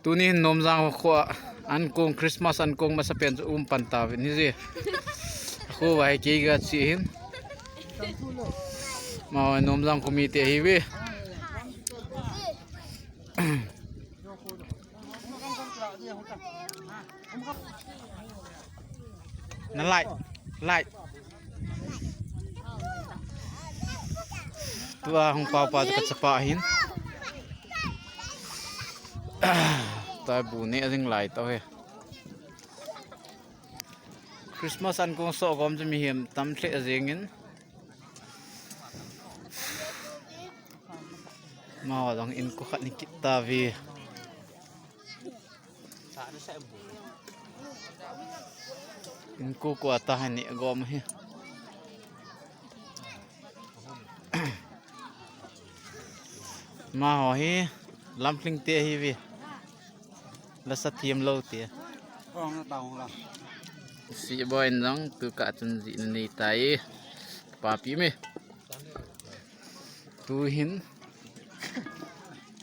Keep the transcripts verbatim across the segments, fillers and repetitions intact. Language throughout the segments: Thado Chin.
Tuni hin Nomjang kho a ankong, Christmas ankong masapen chu um pan tauvin hiji. Kho vai kei ga chi hin. Ma Nomjang kho mite hive. Na lai, lai. Tua hung pau pa ka chapa hin. Tai bu ne jing lai tau he. Christmas ankong so gom chu mihem tam hle jingin. Ma dang in ko khat ni kit ta vi. In ko ko ata hani gom hi. Ma ho hi lamtling te hi vi. La sa thiam lo te. Ong na tao la. Si boy nang tu ka chun ji ni tai. Papi me. Tu hin.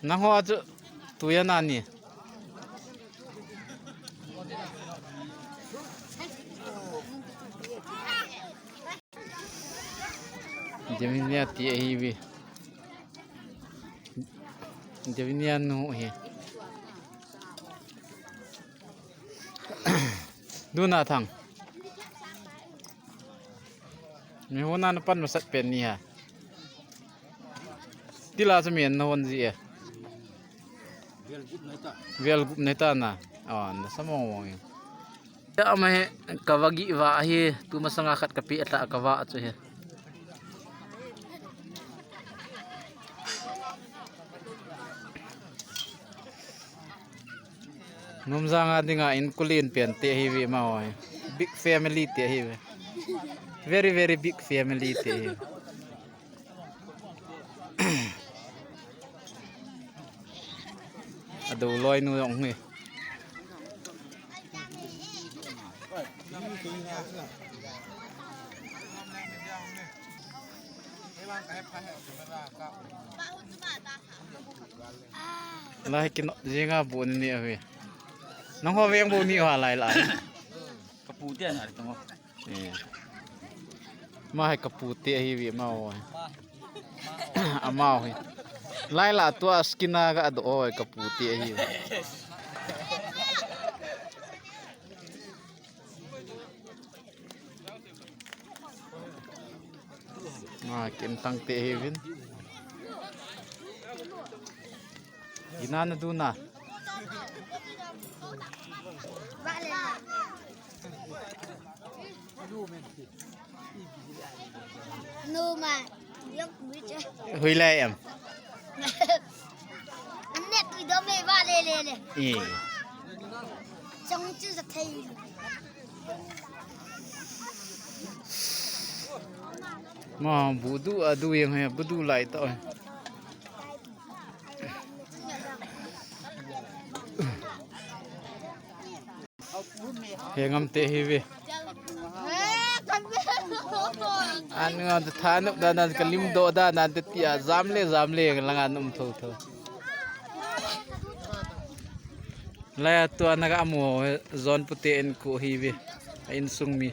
Nang ho chu tu ya na ni. Javinia ti ahi ve. Javinia nu hi. Duna thang. Mi hona na pan masat pen ni ha. Tila sa mi na hon ji e. Vel gup nei ta na. Aw, na sa mong mong. Ya ama he ka va gi va hi tu masanga khat ka pi atla ka va chu he. Nomjang a dinga in kulin pen te hi ve ma hoi. Big family te hi ve. Very, very big family te hi. Ado loi nu jong hi. Lai kino jinga bu ni ni ahi. Nang ho veng bu ni ha lai lai. Ka pu te na ri tong. Eh. Ma hai ka pu te ahi ve ma ho. Amau hi. Lai la tua skin a ga do oi ka pu te ahi. Ma kin tang te ahi vin. Ina na du na. No ma, yok bucha. Hui lai em. Anne tu do me ba le le le. Eh. Chong chu sa thei. Ma bu du a du yang he bu du lai to. He ngam te hi ve. An nga ta tha nup da nan ka lim do da nan te tia jam le jam le langa num tho tho. Lai a tua na ka amo zon pu te in ko hi ve. A in sung mi.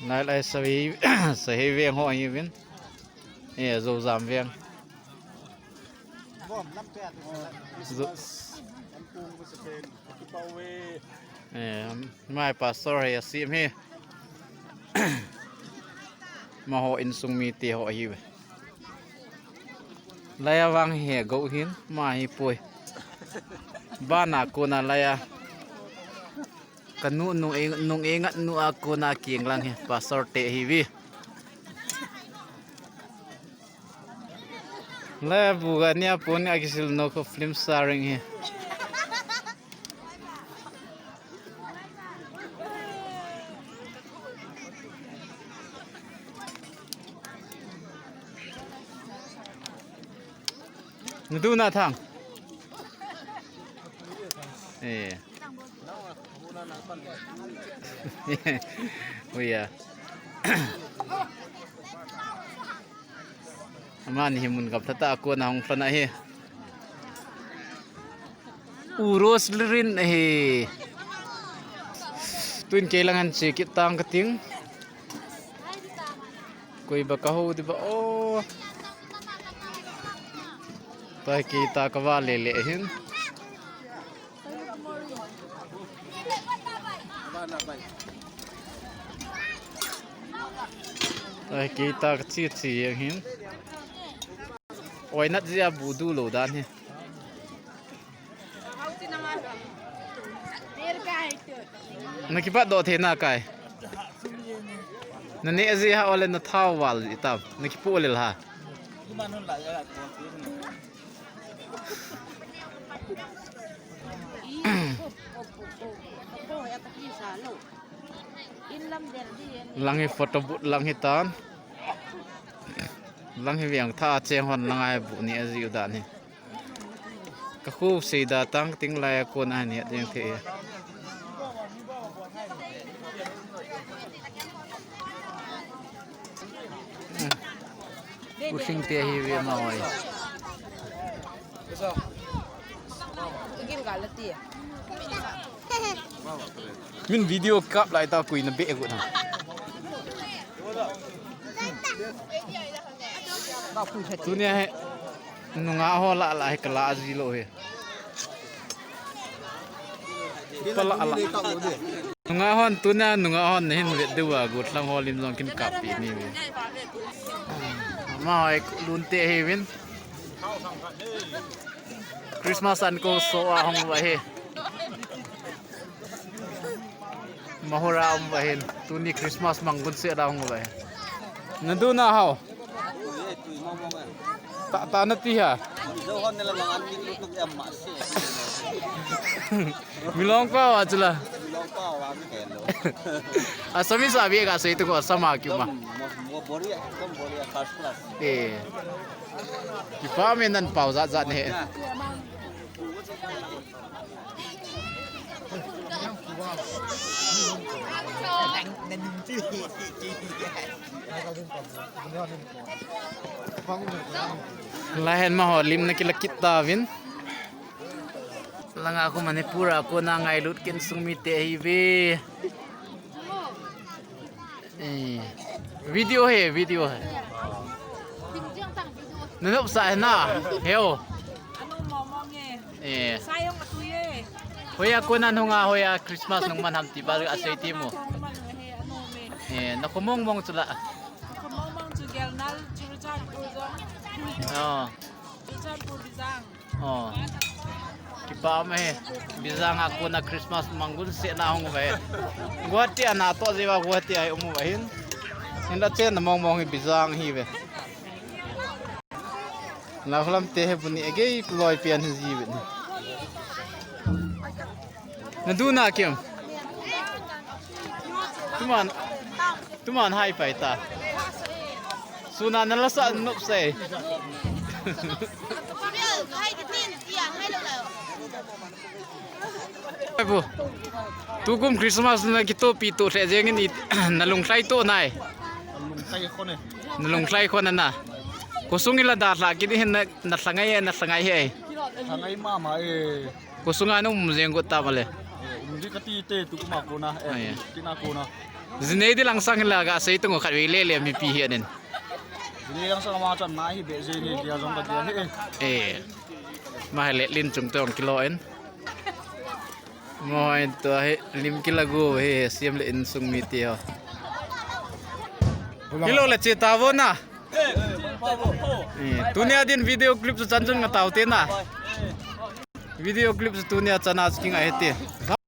Lai lai sa hi sa hi ve ho hi vin. E zo jam ve. Zo. Eh, mai pastor hi asim hi. Ma ho insung mite ho hi. Laiya vang hi go hin ma hi poi. Bana kona laiya. Kanu nung e, nung e ngat nu a kona king lang hi. Pastor te hi vi. Le bu ga nia pon a kisil no ko film starring hi. Ndu na thang. Eh. Ui ya. Amani hi mun gap thata a kona hung lhon ahi. U Rose Lirin ahi. Tuin kei lang han che kit tang kating. Koi ba kahou di ba o. Tua hi kei ta kava lele hin. Tua hi kei ta kachi chi jeng hin. Oi nat jia bu du lou dan hi. Na kipat doh thei na kai. Na neh ji ha ole na thao val ji tam. Na kipu lel ha. Lang hi photo booth lang hi tan. Lang hi veng tha cheng hon lang ai bu ni a ji u dan hi. Ka khu sei da tang ting lai a kon a ni a ding thei. U Hling te hi ve ma oi. Min video kap lai ta kui na be gut na. Tunia hi nunga ho la la hi kala ji lou hi. Pala ala. Nunga hon tunia nunga hon hin vet deu a gut lang ho lim jong kin kap pi ni ve. Ma hoi lun te hi vin. Christmas an ko so a hong va hi. Mahura um va hin. Tuni Christmas mangun se da hong va hin. Na du na hao. Ta, ta na ti ha. Milong pa wa chula. Assamese a bi ka sei tu ko Assam a kiu ma. Eh. Kipa me nan pau jat jat ne. Lahen ma ho lim na kila kit ta vin. Langa khu Manipur a kona ngailut kin sung mi te hi ve. Eh, video he, video he. Nanop sa he na, heo. Eh. Hoiya kona nunga hoiya Christmas nung man ham ti ba a sei ti mo. Eh, na khomong mong chula. Oh. Oh. Kipa ma he. Bijang a kona Christmas mangun se na hong ve. Guwahati a na to jiva Guwahati a um ve hin. Hinla chen na mong mong hi Bijang hi ve. Na hlam te he buni ege loi pian hi ji ve. Na du na kim. Tuman, tuman hai pai ta. Suna na la sa nop sei. Ai bu. Tukum Christmas na kitopi to hle jeng in i, na lunglhai to nai. Lunglhai khon e. Na lunglhai khon na. Kosung ila da hla kini hin na, na hlangai e, na hlangai he. Hlangai mama e. Kosung a nung um jeng got ta male. Eh, um di kati te tukum a kona, eh, ah, ya. Tina kona. Jinei di langsang la ga sei tungo khat vei le le mipi hi anen. Jinei langsang ma chan na hi be jeng ni dia jong ka dia hi e. Eh. Ma hele lin chung tong kilo en. Mo en to hi lim kila gu hi siam le insung mi ti ho. Kilo le che ta vo na. Eh, tunia din video clip chu chan chun nga tau te na. Video clip chu tunia chana chu kingai hite.